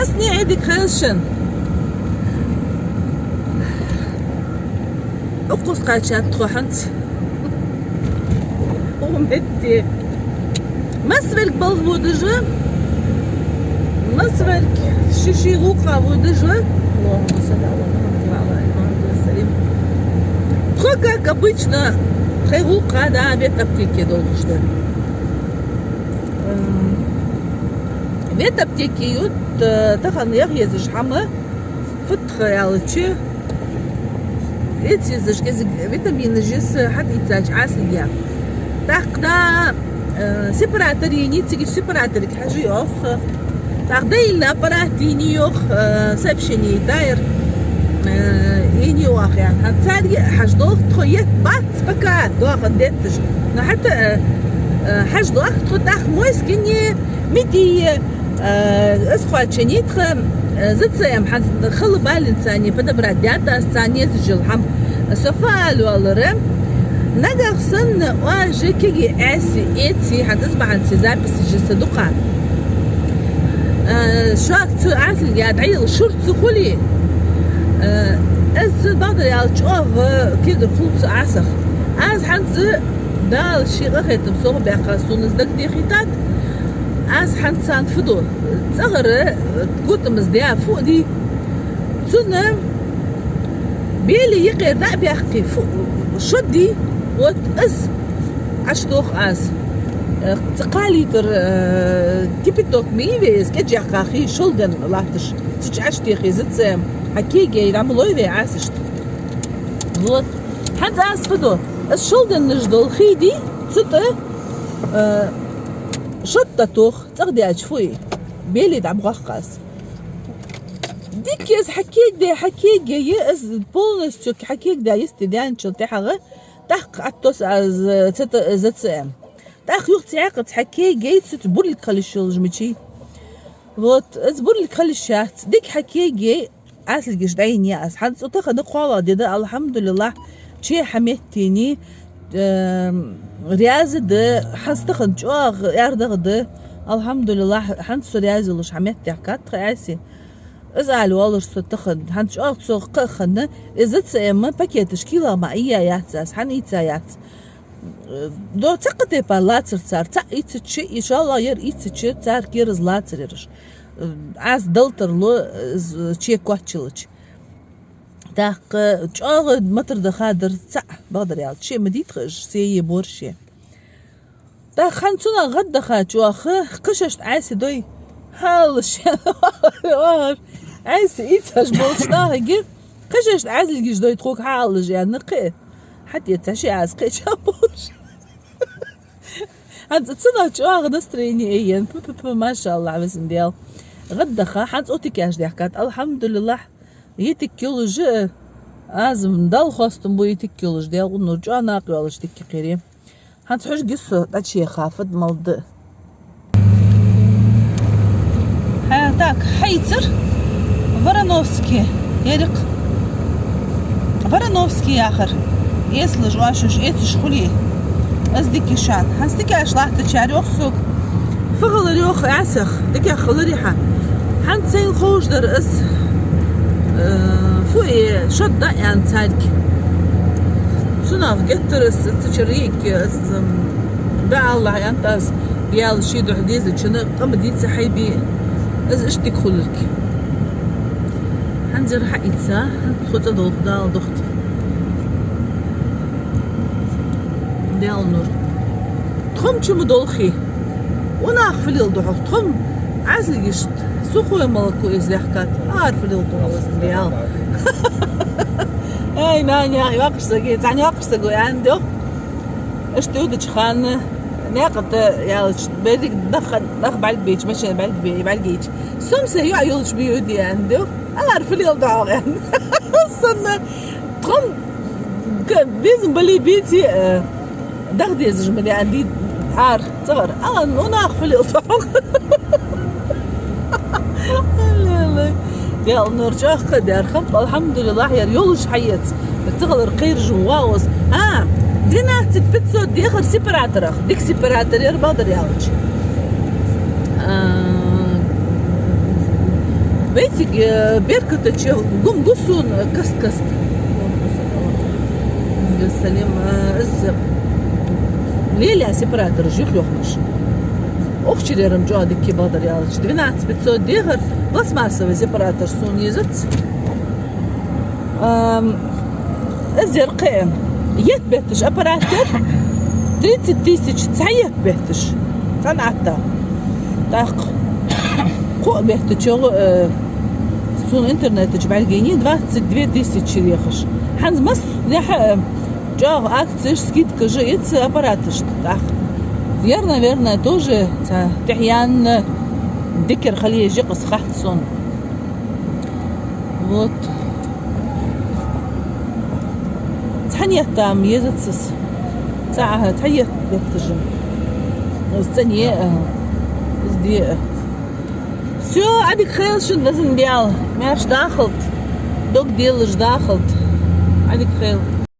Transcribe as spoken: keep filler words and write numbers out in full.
Сни Ӏадика хилда шун. Укхаза кхаьчад тхо хӀанз. Укх метте. Массаварг балха водаш ва. Массаварг ший-ший гӀулакха водаш ва. Аллахумма салли Ӏала Мухьаммад ва Ӏала али Мухьаммад ва саллим. Тхо, как обычно, тхоай гӀулакха да ветаптеке долхаш да. Ветаптеке ю, т-, тахан яха езаш хӀама, фуд тха аьлча, эца езаш кӀезига витаминаш я са хьатӀаийцача Ӏаьсилга. ТӀаккха да, э, сепаратор енай, цига сепараторга хьажа йоах. ТӀаккха доильный аппарат енай йоах, э, сообщени яьр, э, енай йоах яхаш. ХӀанз царга хьажа долх тхо, етт бац пока доахан детташ. Но хӀаьта, э, э, хьажа долх тхо, тӀаккха мойскани, мидии, э, из кхоачийнай тха, э, ЗЦМ, хӀанз хала бален царна подобрать даьд аз, царна езаш йола хӀама. Со фу ала воаллар: нагахь санна оаш кегий Ӏаьси эце, хӀанз из бахьанца записаш я са дукха. Э, шуга цу Ӏаьсилга дӀаяла шура ца хуле, э, из цун, бакъдар аьлча, чӀоагӀа кегар хул цу Ӏаьсах. Аз хӀанз Дала ший къахетам совбаьккха сона из дагадехийтад. Аз хӀанз царна фу ду? ЦӀагӀара, э, котамаза даь фу а дий, цунна бели юкъера дӀа а баьккхе, фу, шод дий, вот из Ӏочудох аз. Э, цхьа кхо литр, э, кипяток ма йий вай из, кӀезиг яьккха хий, шолган латташ, цу чу Ӏочутехе ЗЦМ, хьа кеге дӀа ма лой вай Ӏаьсашта. Вот. ХӀанз аз фу ду? Из шолганаш дола хий дий, цу тӀа, э, шод дӀатох, цӀагӀа даьча фу йий, бели дӀабоаккх аз. Дика из хьа кег даь, хьа кеге я из полностью, хьа кег даь йисте даьнначул тӀехьагӀа, тӀаккха Ӏотосс аз, э, цу тӀа, э, ЗЦМ. ТӀаккха юха цхьаькхаза хьа кеге я цу тӀа бурлиг хила йиш йолаш мичай. Вот, из бурлиг хила йиш яц. Дика хьа кеге я, Ӏаьсилгаш дӀайийна я аз. ХӀанз цу тахан кхоалагӀа ди да, алхьамдулиллахь, чу хьа метте я, э, раьза да, хӀанз тахан чӀоагӀа аьрдагӀа да, алхьамдулиллахь, хӀанз со раьза йолаш хьа метте яьккхад тха Ӏаьси. Из ала воаллар со тахан, хӀанз чӀоагӀа цох кхаъ хинна, из ЗЦМ пакеташ килограмма ийя яц аз, хӀана ийца яц? Э, до цхьаккха тайпара лацар цар, цхьаъ ийцача, иншаллахь, ер ийцача, цар кераз лацар ераш. Э, аз далтар лу, э, з-, чекоттача хилча. ТӀаккха чӀоагӀа матар даха дар цхьаъ, бакъдар аьлча, шиъ ма дий тха уж, сеи борши. ТӀаккха хӀанз цунах гӀаддаха чӀоагӀа, кхы шоашта Ӏаьси дой. ХӀалаш, Ӏаьси ийцаш болча нахага, кхы шоашта Ӏаьсилгаш дой тхога хьалаш, аьнна, кхы. ХӀаьта цхьа ши Ӏаса кхаьча болаш. ХӀанз цунах чӀоагӀа настроени айен. Пу-пу-пу, машаллахь, везан Даьла. ГӀаддаха, хӀанз цу тикаш даьхкад, алхьамдулиллахь, е тик йолаш а, аз Далла хоастам бу, е тик йолаш, Даьла гӀо нур, чӀоагӀа накъа йоаллаш тик я кхерий. ХӀанз хьожаргья со, тӀачеха фуд мел да. Хьа, так, хьаийцар Вороновский, ерригаш Вороновский яхар. Эцалаш оаш уж, эцаш хуле, из дика я шоана. ХӀанз дикаш латтачар йоах сога. Фу хилар йоах Ӏаьсах, дикагӀа хиларий хьа? ХӀанз сайна ховш дар из, э, фу, э, шод да аьнна царга. Цунах геттара из цу чура йиӀиг, из, м, бе Аллахь, аьннад аз, Даьла ший духьа дезачунна къа ма дий цу хьайбий, из иштта дика хулилга. ХӀанз ер хьаийца, хӀанз тхо цӀадолх, Дала дохийт. Даьла нур. Тхо-м чу ма долхий. Унах фу леладу хьох? Тхо-м Ӏаьсилгашта сухое молоко из лехкад. Ара фу леладу хьох, везан Даьла? Ай, нана, йоаккхаш саг, цхьан йоаккхаш саго аьннад йоах. Иштта йодача хана, наькъа тӀа яьлча, берригаш нах, нах бӀаргабайча, машен бӀаргабе-, бӀаргайча, со-м са йоӀ йолча ма йоде, аьннад йоах. Ара фу леладу хьох, аьнна. Санна, тхо-м ка-, безам бале а, беце а, э, даха дезаш ма дий, аьнна, ди-, ара, цӀагӀара. Ала, ну нах фу леладу хьох? Даьла нур, чӀоагӀа кхы а дар хӀама, алхьамдулиллахь, ер йолаш хьаэца. Цу хилар кхераш ва ваус. А, двенадцать пятьсот дехар сепараторах. Дика сепаратор яр, бакъдар аьлча. А, Вайцига, э, беркатача гум гу сона каст-каста. Салим, э, из лелаь сепаратораш юхайоахаш. Укх чура ер-м чӀоагӀа дика ба, бакъдар аьлча. Двенадцать пятьсот дехар, пластмассовый сепаратор сона езац. Ам, из яр кхы а етт бетташ аппарат яр, тридцать тысяч цхьа етт бетташ, цхьан атта. ТӀаккха кхо беттача, э, сона интернета чу бӀаргайайнай двадцать две тысячи дехаш. ХӀанз массанахьа, э, чӀоагӀа акцеш, скидкаш я цу аппараташта. ТӀаккха ер, наверное, тоже цхьа тӀехьенна дикагӀа хила еза-кх из, хац сона. Вот. Цхьан етта-м езац из. Цхьа, цхьа етт бетташ. Из цӀена я, из де. Всё, Ӏадика хийла шун, везан Даьла. Маьрша дахалда. Дог делаш дахалда. Ӏадика хийла.